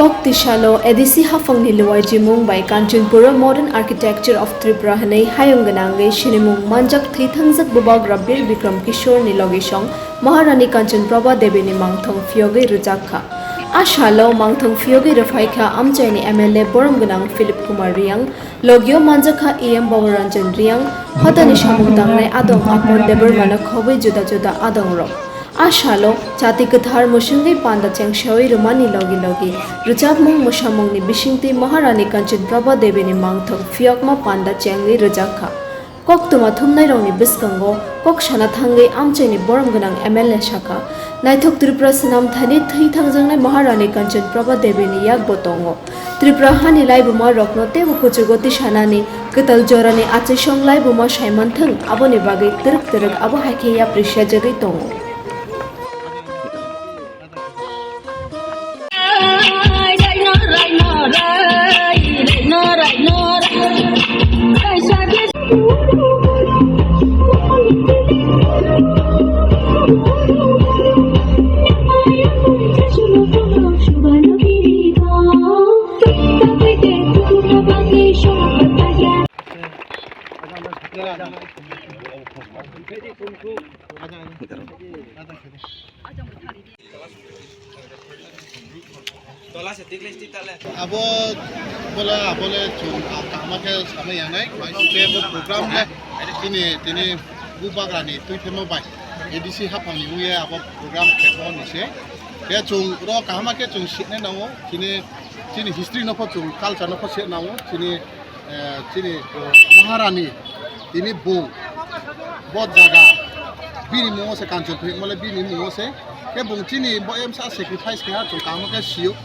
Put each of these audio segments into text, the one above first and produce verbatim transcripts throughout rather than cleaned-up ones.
Kok tisalo A D C haphangni luaijimung bai Kanchanpura Modern Architecture of Tripura hwnwi hayung gwnangwi sinimung manjak thwi thangjak bubagra Bir Bikram Kishoreni logisong Maharani Kanchan Prabha Debini mangthong phiyogwi rwjak kha. A salo mangthong phiyogwi rwphai kha amchaini M L A borom gwnang Philip Kumar Riyang, logio manjak kha E M Babu Ranjan Riyang, hotani samung tangnai adong Apon Debbarmano khobwi juda juda adongrok. A salo chati kwthar mwswngwi panda chengsawi rwmani logi logi rwchapmung mwsamungni bisingtwi Maharani Kanchan Prabha Debini mangthong phiyokma panda chengwi rwjak kha. Koktwma thumnairokni bwskango kok sana thangwi amchaini borom gwnang M L A sakha, naithok Tripura swnam thani thwi thangjaknai Maharani Kanchan Prabha Debini yakbo tongo. Tripura hani laibuma rokno teibo kuchugo tisanani kwtal jorani achaisong laibuma saimanthwng, aboni bagwi twrwk twrwk abo hai khe yapri sejagwi tongo. Abo bole, abole chwng kaham khe samai yangnai, bai site bo program le chini, tini bubagrani twi phemo bai A D C haphangni wngya abo program khemo ni se. Khe chwng ro kaham khe chwng sitnai nango, chini, chini history no pho chwng culture no pho sitnai nango, chini eh, chini Maharani, tini bung, bo jaga, bini mungo se Kanchanpur himale bini mungo se, khe bung chini bo emsa sacrifice khe ha chwng kamo khe sio,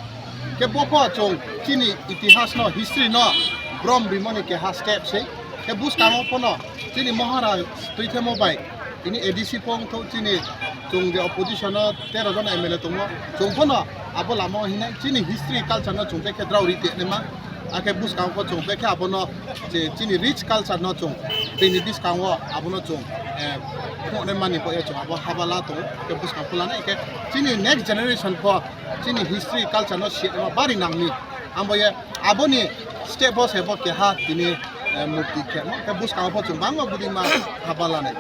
khe bo pho chwng chini itihas no, history no, brom rimoni keha step se, khe buskang o phono chini Maharani twi themo bai, tini A D C pho wngthok chini chwng je opposition o tero jon M L A tongo, chwng phono abo lama o hinai chini history culture no chwng bekhe drao ri tongnaima. Akhe buskang pho chwng bekhe abono je chini rich culture no chwng bini buskang o abono chwng, eh, phunuknai mani bo chwng abo haba la tongo. Khe buskang pho lanai khe chini next generation pho chini history culture no siyama bari nangni. Ambo ye aboni step bo se bo keha tini, eh, murti khe no. Khe buskang pho chwng bangma budi ma haba lanai.